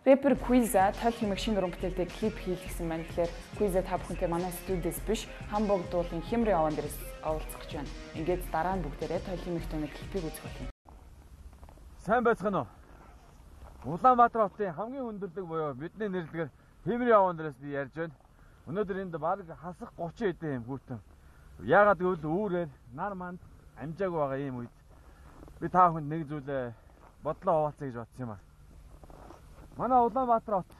Рэпер Quiza Тойл хэмээх шинэ уран бүтээлтэй клип хийлгэсэн байна. Тэгэхээр Quiza та бүхэнтэй манай студиэс биш, Хамбог дуулын Хямрын овоон дээрээс оволцох гэж байна. Ингээд дараа нь бүгдээрээ Тойл хэмээх дууны клипийг үзэх болно. Сайн байцгаана уу? Улаанбаатар хотын хамгийн өндөрлөг буюу бидний нэрлэгээр Хямрын овоон дээрээс би ярьж байна. Өнөөдөр энд бараг хасах 30 хэдэн юм хүүтэн. Яагаад гэвэл үүрээр нар манд амжаагүй байгаа ийм үед би та бүхэнд нэг зүйлээ бодлоо хуваалцъя гэж бодсон юм аа. Манай Улаанбаатар хот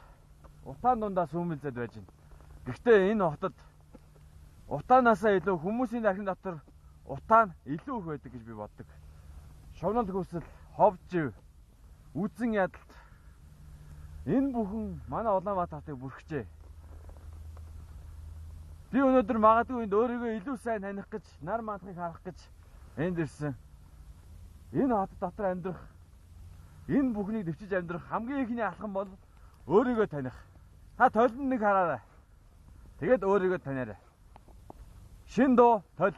утаан дундаа сүүмэлзээд байж байна. Гэхдээ энэ хотод утаанаасаа илүү хүмүүсийн дархин дотор утаан илүү их байдаг гэж би боддог. Шовнол хүсэл, хов жив, үзэн ядалт энэ бүхэн манай Улаанбаатар хотыг бүрхжээ. Би өнөөдөр магадгүй энд өөрийгөө илүү сайн таних гэж, нар мандахыг харах гэж энд ирсэн. Энэ хот дотор амьдрах, энэ бүхнийг дэвчиж амьдрах хамгийн ихний алхам бол өөрийгөө таних. Та толинд нэг хараарай. Тэгээд өөрийгөө таниарай. Шин дуу тол.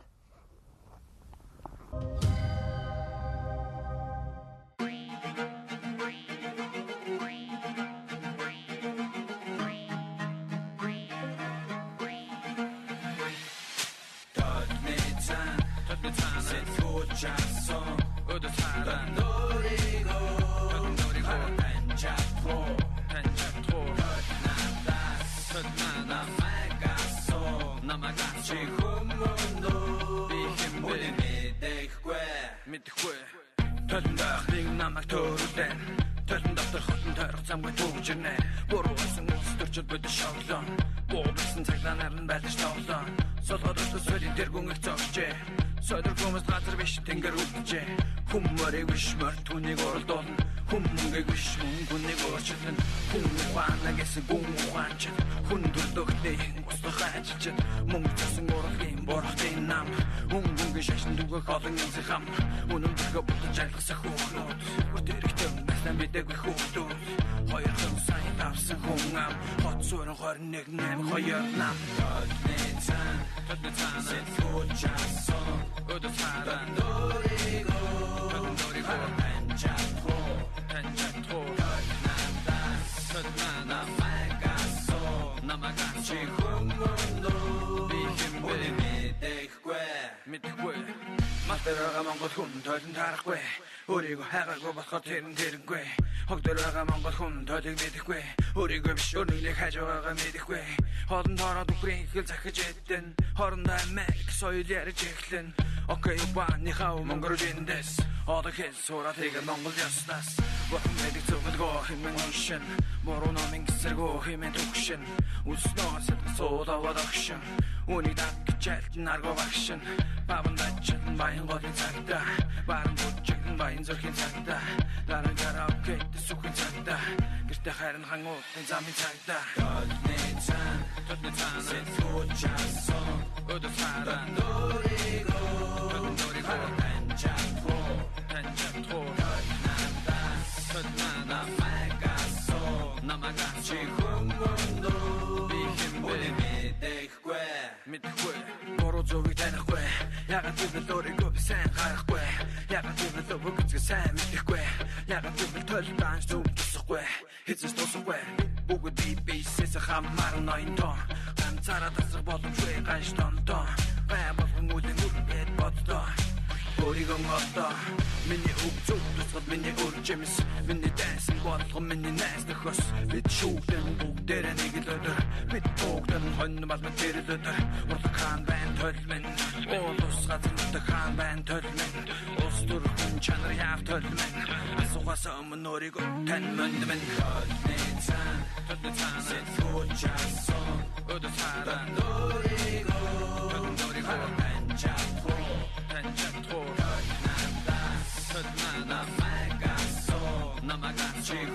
Намайг асуу.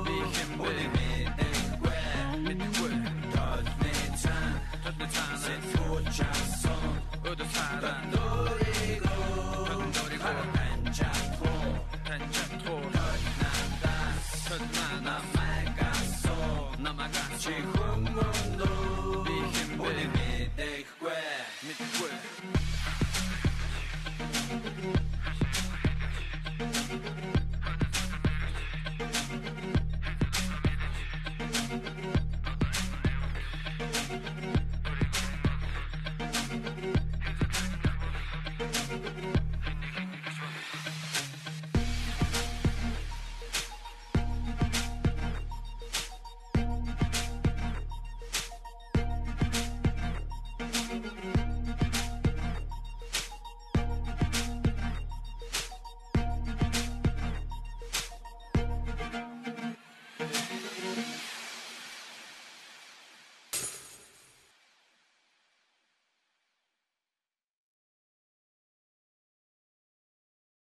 Би хэмбэ.